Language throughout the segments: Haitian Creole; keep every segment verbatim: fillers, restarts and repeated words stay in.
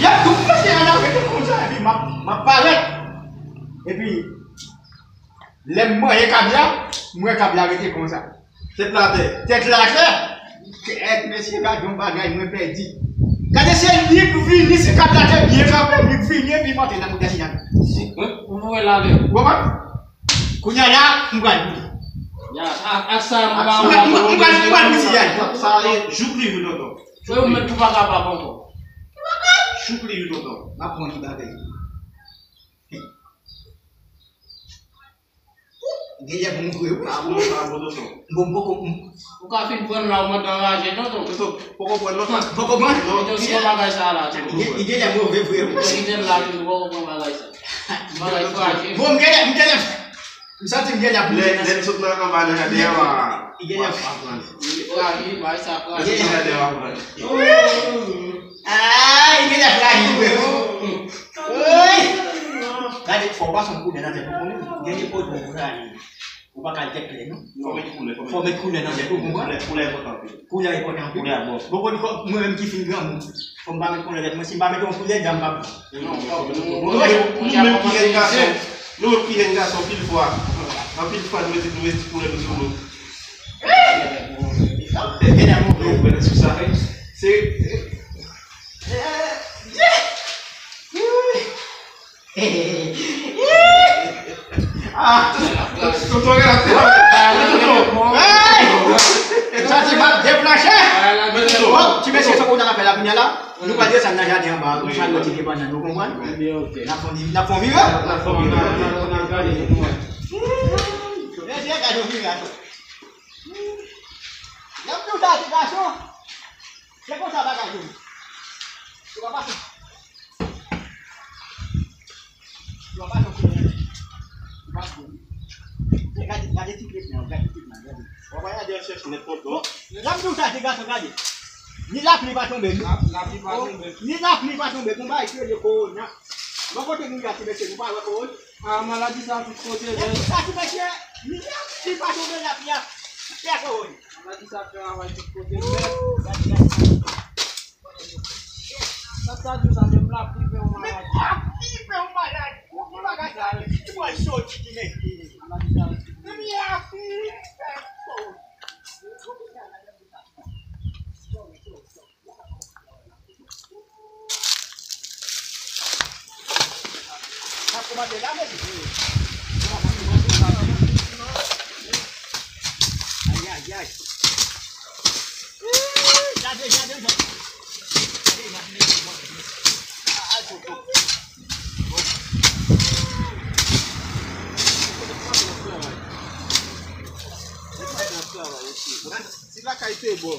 Y ap tou pase ann arete konsa, epi m ap, m ap parèt. Epi, lè m manyen kab la, m wè kab la rete konsa. Tèt la atè. Tèt la atè. Kèt, mesye, gade yon bagay mwen pèdi. Gade se li k vini, se kab la te byen kanpe, li k vini epi monte nan mouda sila. Ou voye l ale. Ou konprann? Kounye a la, m pral boude. Ya, ak, ak sa, m pa, m pral, m pral boude, ya. Sa e jouk li vin tonton. Ou menm tou pa kapab ankò. Jouk li vin tonton. M ap pran ti bagay. Genlè pou m vre wi. Sa bon, sa bon, tonton. Bon, m poko, m- Ou ka fin pran la, ou mande anraje, tonton. Tonton, poko pran non. Poko pran? Non. Tonton, se yon bagay sa la, tonton. Li gen- li genlè move vre wi. Tonton, kite l la, tonton, poko pran bagay sa. Bagay frajil. Bon, m genlè, m genlè, m santi m genlè pou lè, lè l sot nan anba nan jadè a, li genlè frajil, bagay sa frajil. Li genlè jadè a, frajil. Ah, li genlè frajil vre wi. Woy! Gade, fò w pase yon koulè nan tèt ou, konnen gen nenpòt moun pou sa ye. Ou pa ka al tèt klè, non. Fò w met koulè, fò w met koulè nan tèt ou, konprann? Koulè, koulè enpòtan anpil. Koulè enpòtan anpil. Koulè a bon. Bon, bon, bon, mwen menm ki fin granmoun, fò m pa met koulè nan tèt mwen. Si m pa met yon koulè, dam p ap. Non, non, non, nou menm ki jèn gason, nou menm ki jèn gason, anpil fwa, anpil fwa, nou mete, nou mete koulè nou sou nou. Genlè move. Nou prete sou sa. Se Ah, tonton gen la fè. Tonton. Hey! Sa se pa deplase. Bon, ti mesye, sa pou w ta fè la, kounye a la. Nou pral desann nan jaden anba, nou pral retire bannann, ou konprann? N ap fè yon, n ap fè yon vire. N ap fè yon vire. Mesye, gade yon vire atò. N ap di w sa, ti gason. Se konsa bagay yo ye. Ou pa pase. Ou pa pase. Ou pa pase. Gade, gade ti klik nan, gade ti klik nan, gade. Ou pa gade chèch nèt konplo. Bon, n ap di w sa, ti gason, gade. Ni lapli pa tonbe, ni lapli pa tonbe. Ni lapli pa tonbe, konba e kreye kowona. Bon, kote nou ye a, ti mesye, nou pa wè kowona? Ah, maladi sa tout kote, men. Sa tou mesye, li pa tonbe la, li ap fè kowona. Maladi sa travay tout kote, men. Sa ta di sa, menm lapli fè yon maladi. Menm lapli fè yon maladi. Yon bagay sa, li pral soti ki mesye. Maladi sa. Menm lapli fè kowona. Si lakay te bon.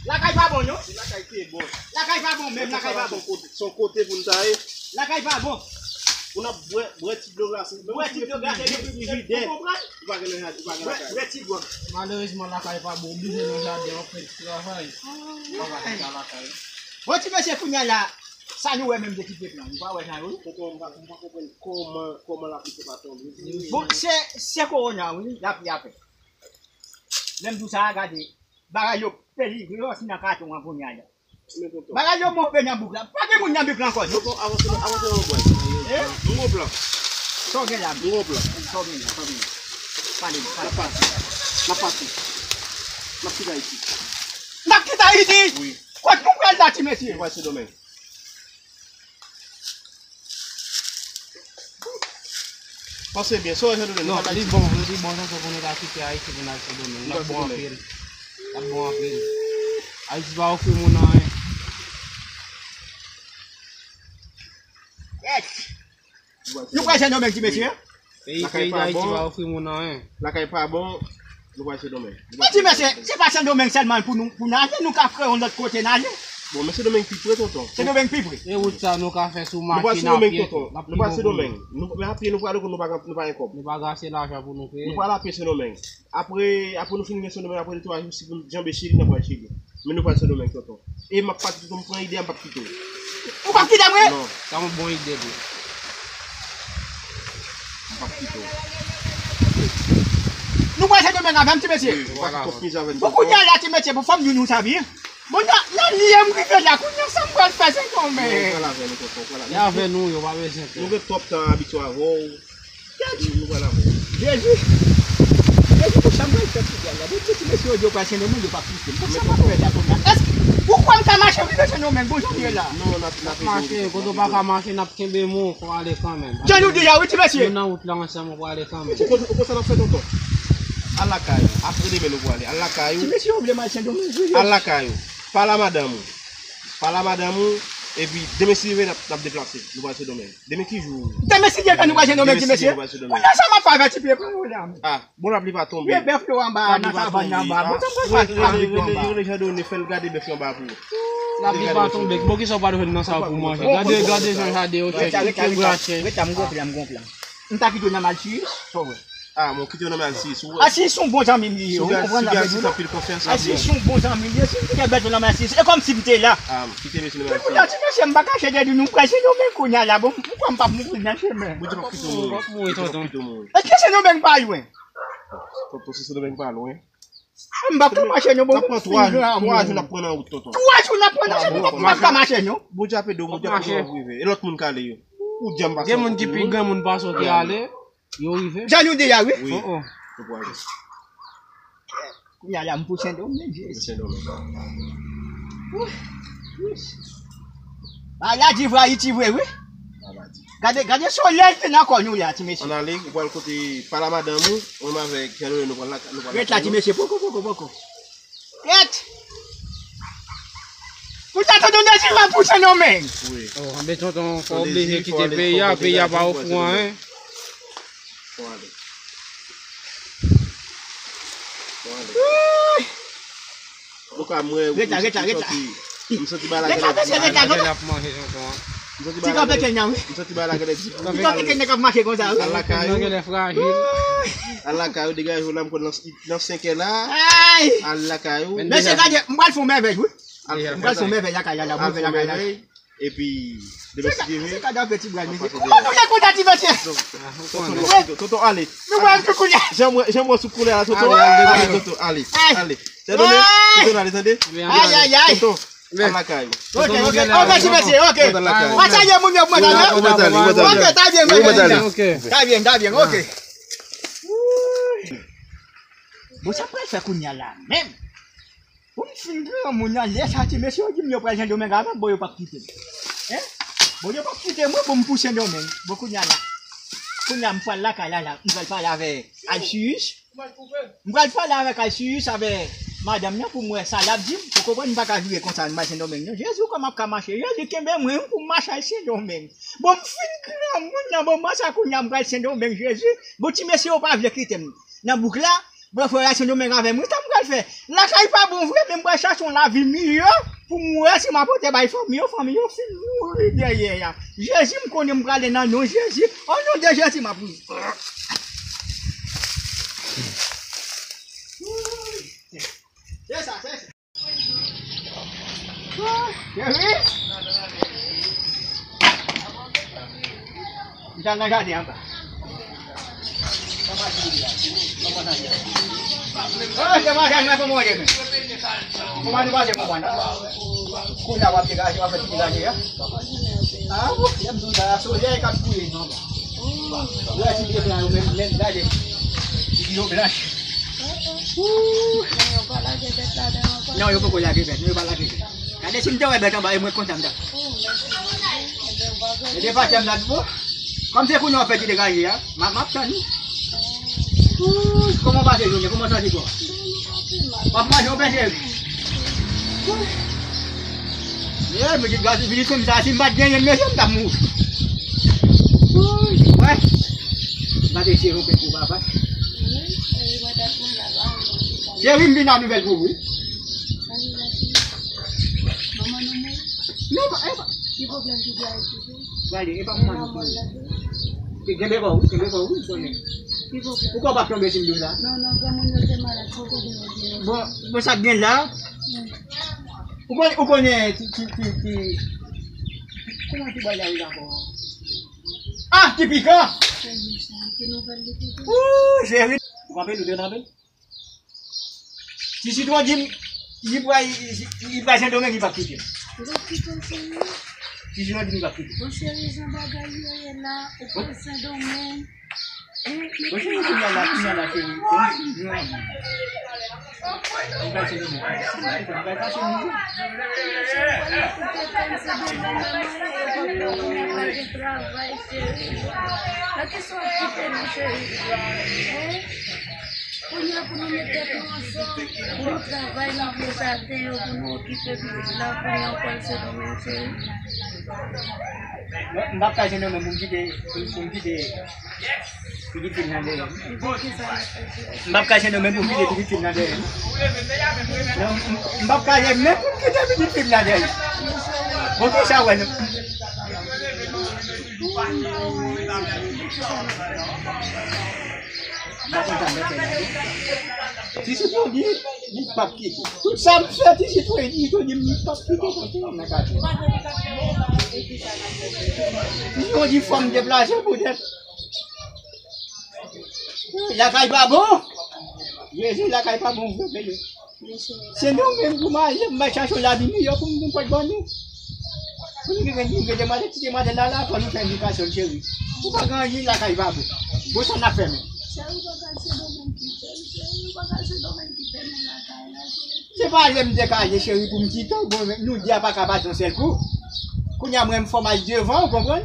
Lakay pa bon, non? Si lakay te bon. Lakay pa bon, menm lakay pa bon. Se yon kote, se yon kote pou n ta ye. Lakay pa bon. Pou n ap bwè, bwè ti dlo glase. Bwè ti dlo glase, epi frijidè. Ou konprann? Ou pa gen nan jaden, ou pa gen lakay. Bwè ti dlo. Malerezman, lakay pa bon, oblije nan jaden an fè ti travay. Ou pa ka chita lakay. Bon, ti mesye, kounye a la, sa nou wè menm de ki pèp la, nou pa wè sa yo? Tonton, m pa, m pa konprann kòman, kòman lapli se pa tonbe. Bon, se, se kowona, wi, lapli apre. Lè m di w sa a, gade, bagay yo peli, yo soti nan katon an kounye a la. Men tonton. Bagay yo move nan bouk la. Pa gen moun nan bouk la ankò, non? Tonton, avanse nan, avanse nan bwè. Eh? M gon plan. Sa w gen la? M gon plan. Sa w gen la? Sa w gen la? Pale, pale. N ap pati. N ap pati. N ap kite Ayiti. N ap kite Ayiti? Wi. Kot nou pral la, ti mesye? Nou pral Sendomeng. Panse byen, sa w wè Sendomeng? Non, li bon, li bon, jan pou nou ta kite Ayiti pou n al Sendomeng. L ap bon anpil. L ap bon anpil. Ayiti pa ofri moun anyen. Yes. Nou pral Sendomeng, ti mesye? Peyi, peyi Dayiti pa ofri moun anyen. Lakay pa bon, nou pral Sendomeng. Bon, ti mesye, se pa Sendomeng sèlman pou nou, pou n ale, nou ka fè yon lòt kote n ale. Bon, men Sendomeng pi pre, tonton. Sendomeng pi pre. E wout sa nou ka fè sou machin, a pye, tonton. Nou pral Sendomeng. Nou, men a pye nou prale, nou pa, nou pa gen kòb. Nou pa gen ase lajan pou nou peye. Nou pral a pye Sendomeng. Apre, apre nou fin gen Sendomeng, apre de twa jou, si pou nou janbe Chili, n ap pral Chili. Men nou pral Sendomeng, tonton. E m ap pati, tonton, m pran ide a, m p ap kite w. Ou p ap kite m, wi? Non. Sa yon bon ide tou. M p ap kite w. Nou pral Sendomeng avè m, ti mesye. Wi, ou pa kite w mize avè m, tonton. Bon, kounye a la, ti mesye, pou fò m di nou sa byen. Bon, nan, nan lye m rive la, kounye a, sa m pral fè Sendomeng? Non, ou pral avè nou, tonton, ou pral avè nou. Li avè nou, yo pa bezwen pè. Nou gen twòp tan abitye avè w. Kèt! Jezi! Jezi, pou sa m pral fè kounye a la? Bon, ti mesye yo di yo pral Sendomeng, yo p ap kite m. Pou sa m ap fè la kounye a? Èske ou kwè m ka mache rive Sendomeng, bon jan m ye la? Non, n ap, n ap ede w. Mache, kote w pa ka mache, n ap kenbe men w, fò w ale kanmenm. Jan nou di a, wi, ti mesye. Nou nan wout la ansanm, ou pral ale kanmenm. Ou konn, ou konn sa n ap fè, tonton? Al lakay ou. Apre demen, nou pral ale. Al lakay ou. Ti mesye, ou vle m al Sendomeng, wi. Al lakay ou. Pale a madanm ou. Pale a madanm ou. Epi, demen si Dye vle, n ap, n ap deplase. Nou pral Sendomeng. Demen ki jou? Demen si Dye vle nou pral Sendomeng, ti mesye. Kounye a sa m ap fè avè ti pye pa yo la? Ah, bon, lapli pa tonbe. Vye bèf yo anba nan savann nan anba. Bon, sa m pral fè avè ti pye anba? Rele Jandone, fè l gade bèf yo anba pou ou. Lapli pa tonbe. Bon, kisa w pral jwenn nan sa pou manje? Gade, gade jan jaden yo chèche, tout brase. Rete la, m gon plan, m gon plan. M ta kite w nan Alsiyis, sa w wè? Ah, mwen kite w nan men Alsiyis, ou wè. Alsiyis se yon bon zanmi m li ye, ou konprann sa m vle di w la? Alsiyis se yon bon zanmi m li ye, si m te gen bèt nan men Alsiyis, e kòmsi m te la. Ah, kite mesye nan men Alsiyis. Men kounye a, ti mesye, m pa kache de di nou, m pral Sendomeng kounye a la, bon, m kwè m p ap mouri nan chemen. Bondye p ap kite w mouri. Bondye p ap kite w mouri. Èske Sendomeng pa lwen? Tonton, si Sendomeng pa lwen. M p ap ka mache non, bon, m fin gran moun. Twa jou n ap pran nan wout, tonton. Twa jou n ap pran nan wout, m p ap ka mache non. Bondye ap ede w, Bondye ap ede w rive. E lòt moun k ale yo? Ou djanm pase. Gen moun ki pi granmoun pase w ki ale. Yo rive. Jan nou deja, wi. Wi. Oh, oh. Yo pral. Kounye a la, m pou Sendomeng, Jezi. Pou Sendomeng. Wi. Maladi vre, Ayiti vre, wi. Maladi. Gade, gade solèy ki nan kò nou la, ti mesye. Ann ale, ou pral kote, pale a madanm ou, mwen avèk Jean Noël, nou pral la, nou pral la. Ret la, ti mesye, poko, poko, poko. Ret! Pou ta tonton Dezi va pou Sendomeng. Wi. Oh, men tonton, fò oblije kite peyi a, peyi a pa ofri anyen. Bon, ale. Bon, ale. Bon, ka mwen, ret la, ret la, ret la. M santi bagay la genlè di. Ret la, mesye, ret la, ret la. M santi bagay la genlè di. Ti kanpe kenyan, wi. M santi bagay la genlè di. Ti kanpe kenyan k ap mache konsa, wi. Al lakay ou. Genlè frajil. Al lakay ou, degaje w la, m konn nan, nan senkè la. Ay! Al lakay ou. Mesye, gade, m pral fè yon mèvèy, wi. M pral fè yon mèvèy lakay la, la, m pral fè lakay la. Epi, demen si Dye vle. Se gade avè ti bral, mesye. Kòman nou gen kontak ti mesye? Tonton, tonton, ale. Nou pral tou kounye a. Jan mwen, jan mwen sou koulè a, tonton. Ale, ale, tonton, ale. Ale. Tande, tonton, ale, tande. Ay, ay, ay. Tonton, al lakay ou. Ok, ok, ok, ti mesye, ok. Al lakay ou. Mwen salye moun yo pou mwen, ok? Mwen salye, mwen salye. Ok, ta byen, ta byen, ok. Ta byen, ta byen, ok. Bon, sa pral fè kounye a la menm. Bon, m fin granmoun nan, lè sa ti mesye yo di m yo pral Sendomeng avè m, bon, yo p ap kite m. Hein? Bon, yo p ap kite mwen, bon, m pou Sendomeng. Bon, kounye a la. Kounye a, m pral lakay la, la. M pral pale avè Alsiyis. M pral pale avèk Alsiyis, avè madanm nan, pou m wè sa l ap di m. Ou konprann, m pa ka vire konsa, m al Sendomeng, non. Jezi, kòman m ap ka mache? Jezi, kenbe mwen, wi, pou m mache al Sendomeng. Bon, m fin granmoun nan moman sa, kounye a, m pral Sendomeng, Jezi. Bon, ti mesye yo pa vle kite m nan bouk la. Bon, frè a Sendomeng avè mwen, sa m pral fè? Lakay pa bon vre, men m pral chache yon lavi miyò pou m wè si m ap pote bay fanmi yo, fanmi yo fin mouri dèyè a. Jezi, m konnen m prale nan non Jezi. O non de Jezi, m ap mouri. Se sa, se sa. Cheri! M t al nan jaden anba. Oh, se mwen, kòman w ye menm? Kòman nou pase bon mwen nan? Kounye a w ap degaje, w ap fè ti degaje a? Ah, bon, lè m di w sa, solèy k ap kouye nan anba. Wè ti pye plan yo menm, menm gade. Ti yo blanch. Ouh. Men yo pa lage bèt ladan ankò. Non, yo poko lage bèt, non, yo pa lage bèt. Gade si m te wè bèt anba, e mwen kontan m ta. Ouh, mèsi Bondye. Ebyen, w pa gen. Mete patè m la, bon. Kòm se kounye a w fè ti degaje a, m ap, m ap tann ou. Ouh, kòman w pase jounen? Kòman w santi kò w? W ap manje yon pen cheri? Ouh. Ye, pitit gason, pitit fanm sa, si m pa t genyen l, mesye, m t ap mouri. Ouh, wè. M pa t eseye yon pen pou papa. Cheri, m vin a nouvèl pou ou, wi. Manman nou mouri. Non, e pa, e pa. Ki pwoblèm ki gen Ayiti tou? Gade, e pa manman nou mouri. Kenbe kò w, kenbe kò w, wi, m konnen. Ki pwoblèm? Ou kwè w p ap tonbe si m di w sa? Non, non, granmoun yo te malad, se kote yo te ye. Bon, bon, sa k gen la? Wi. Ou konnen, ou konnen ti, ti, ti, ti, kòman ti bòy la rele ankò? Ah, ti pikan! Se li sa, ki nouvèl li te gen? Ooh, cheri. Ou kanpe, nou te kanpe? Ti sitwon di m, li pral, li, li pral Sendomeng, li p ap kite m. Li p ap kite w, cheri? Ti sitwon di m li p ap kite m. Bon, cheri, jan bagay yo ye la, ou pral Sendomeng. Bon, cheri, kounye a la, kounye a la, cheri. Li pral Sendomeng. Li pral Sendomeng. Travay, cheri. Nan kisa w ap kite nou, cheri? Hein? Kounye a pou nou met tèt nou ansanm, pou nou travay nan pye jaden yo, pou nou okipe pitit la, kounye a w pral Sendomeng, cheri. Mwen, m p ap ka Sendomeng pou m kite, pou, pou m kite pitit fi m nan dèyè m. M p ap ka Sendomeng pou m kite pitit fi m nan dèyè m. Non, m, m p ap ka Sendomeng pou m kite pitit fi m nan dèyè m. Bon, kisa w wè, non? M pa konn sa m fè la. Ti Sitwon di, li p ap kite. Tout sa m fè, Ti Sitwon di, li di m li p ap kite kote m nan katye. Ti Sitwon di, fò m deplase poutèt lakay pa bon. Jezi, lakay pa bon vre, mesye. Se nou menm pou mache, m bay chache yon lavi miyò pou m, pou m pot ban nou. Pou nou gen, nou gen demoiselle, ti demoiselle la, la, fò nou fè edikasyon l, cheri. Ou pa gen anyen lakay pa bon. Bon, sa n ap fè menm? Cheri, ou pa ka al Sendomeng kite m, cheri, ou pa ka al Sendomeng kite m nan lakay la, cheri. Se pa ale m te ka ale, cheri, pou m kite w, bon, nou de a pa ka pati yon sèl kou. Kounye a, mwen, m fò m al devan, ou konprann?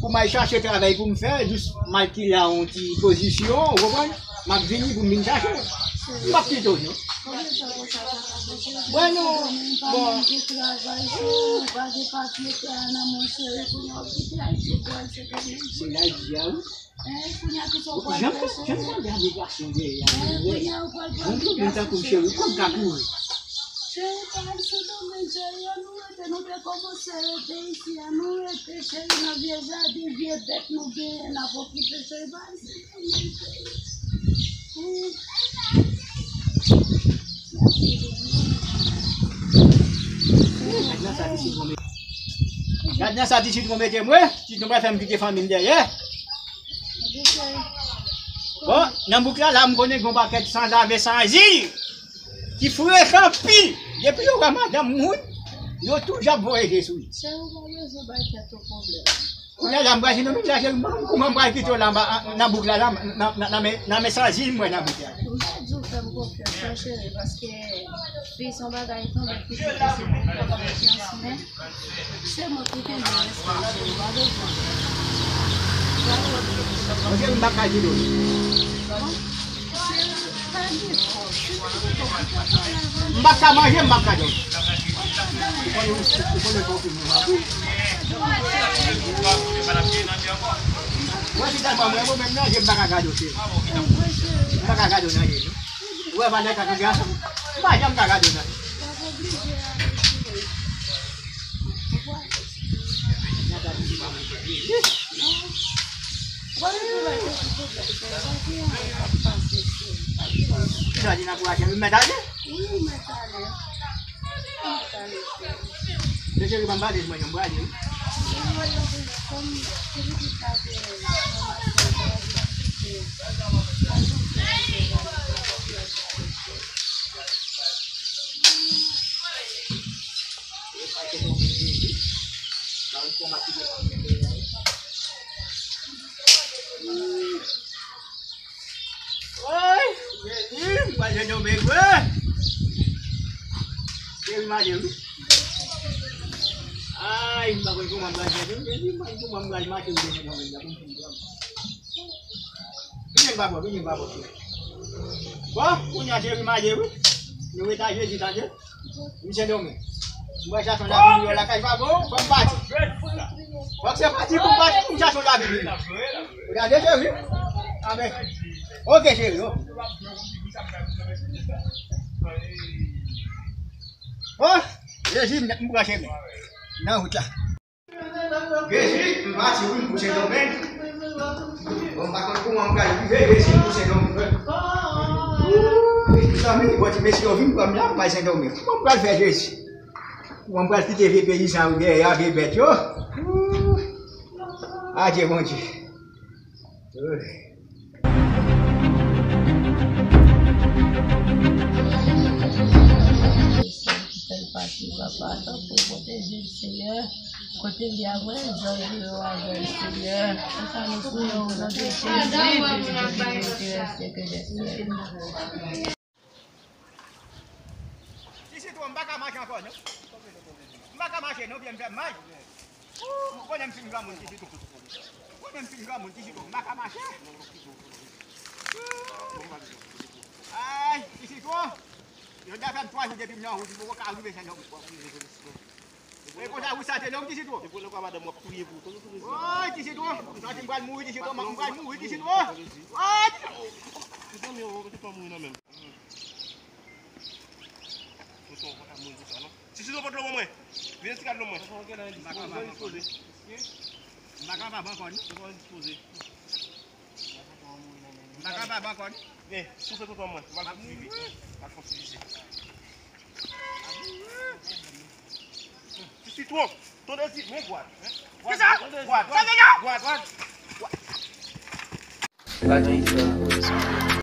Pou m al chache travay pou m fè, jis m al kile a yon ti pozisyon, ou konprann? M ap vini pou m vin chache w. M p ap kite w, non. Mwen, non. Bon. Se la, di a, wi. Janm, janm tande alegasyon dèyè a. Bon, moun tankou m, cheri, kòm ka kouri. Cheri, pa al Sendomeng, cheri, ann nou rete, nou te kòmanse rete isi a, nou rete, cheri, nan vye jaden, vye bèt nou genyen, n ap okipe, cheri, pa al Sendomeng, cheri. Gad nan sa ti sitwon mete m, wi. Ti sitwon pral fè m kite fanmi m dèyè. Bon, nan bouk la, la, m konnen gen yon pakèt sanzave sanzil ki frekan anpil. Depi yo wè madanm moun, yo toujou ap voye je sou li. Cheri, ou pa bezwen bay tèt ou pwoblèm. Kounye a la, m pral jwenn yon menm la, cheri, kouman m pral kite w la, nan bouk la, la, nan, nan, nan men, nan men sanzil m wè nan bouk la. M pa di w fè m konfyans non, cheri, paske fi se yon bagay tonbe ki soti sou konfyans, men se mwen ki kenbe respè, cheri, pa bezwen. Bon, cheri, m p ap ka kite w. M p ap ka manje, m p ap ka dòmi. Ou konnen, ou konnen fòk ou mwen ap. Mwen se tèlman mwen, mwen menm nan je m pa ka gade w, cheri. M pa ka gade w nan je, non. Ou wè Vanessa ak Gason? M pa janm ka gade nan. Jòdin ankouraje m, mèt ale. Mesye, li ban m pale, mwen, yon pale. Woy, Jezi, m pral jwenn yon bebe. Jezi mache wi. Ay, m pa konn kòman m pral fè tou, Jezi, m pa konn kòman m pral mache wi, Jezi, nan men la, pou m fini pran. Vini m pa bò, vini m pa bò. Bon, kounye a Jezi mache wi. Nou ret a Jezi, tande. M Sendomeng. M wè chache yon lavi miyò lakay pa bon, fò m pati. Fòk se pati pou m pati pou m chache yon lavi miyò. Gade cheri. Amen. Oke cheri, oke. Bon, Jezi, m pran chemen. Nan wout la. Jezi, m pati wi, m pou Sendomeng. Bon, m pa konn kòman m pral rive, Jezi, m pou Sendomeng. Ooh, mezanmi, bon, ti mesye yo vin pran m la, m al Sendomeng. Kòman m pral fè, Jezi? Kòman m pral kite vye peyi sa yo dèyè a, vye bèt yo? Ooh, adye, Bondye. Ooh. Fè l pati, papa, tanpri pwoteje l, Seyè. Kote l ye a, mwen, zanj yo avè l, Seyè. Konsa nou priye w, o non de Jezi, Jezi ki Seyè, Seyè ke Seyè. Ti Sitwon, m pa ka mache ankò, non. M pa ka mache, non, pye m fè m mal. Ou konnen m fin granmoun, Ti Sitwon. Ou konnen m fin granmoun, Ti Sitwon, m pa ka mache. Ay, Ti Sitwon. Yo deja fè m twa jou depi m nan wout, m poko ka rive Sendomeng. E konsa, wout sa te long, Ti Sitwon. E pou lè kwa madanm w ap priye pou ou. Woy, Ti Sitwon. M santi m pral mouri, Ti Sitwon. M pral mouri, Ti Sitwon. Woy, Ti Sitwon. Mezanmi, ou pa mouri nan men m. Sitwon, ou pa ka mouri konsa, non. Ti Sitwon, pot dlo ban mwen. Vin ti ka dlo mwen. M pa kapab ankò, non. M pa kapab ankò, non. M pa kapab ankò, non. Men, soufle tout an mwen. M al fon ti vivi. M al fon ti vivi. Ti Sitwon, ton dezi, men gwad. Kisa? Gwad, gwad, gwad, gwad. Bagay sa,